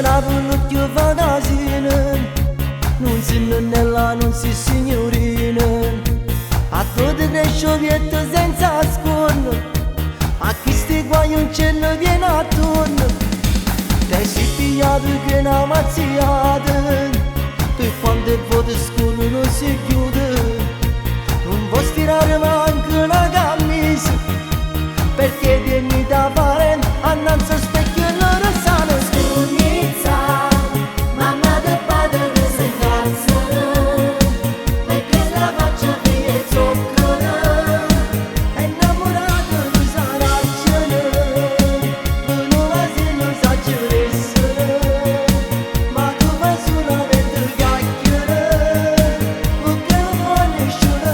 Napoli più fa casino. Non si nonnella, non si signorina. A tu ti cresce pietto senza scorno, ma chi sti guai non ce ne viene attorno. Te si pigliato che una mazziata, per quante volte scuro non si chiude. Non può stirare manco una camisa, perché vieni da fare annanzi allo specchio e loro sanno. Scugnizza, mamma e padre che si incazzano, perché la faccia via è zucchero. È innamorato di Saraceno, non la si non sa essere, ma tu fai solamente chiacchiere, perché non fa nessuno.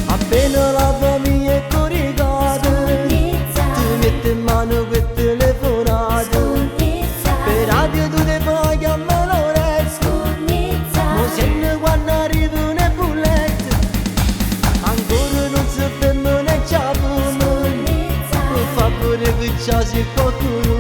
Appena la famiglia è coricata, Scugnizza, ti metti in mano quel telefonato, scugnizza, per radio tu ti fai chiamare Lorenzo. scugnizza, Mo sente quando arriva una bulletta, ancora non si ferma né c'è scugnizza, per favore che c'è se qualcuno.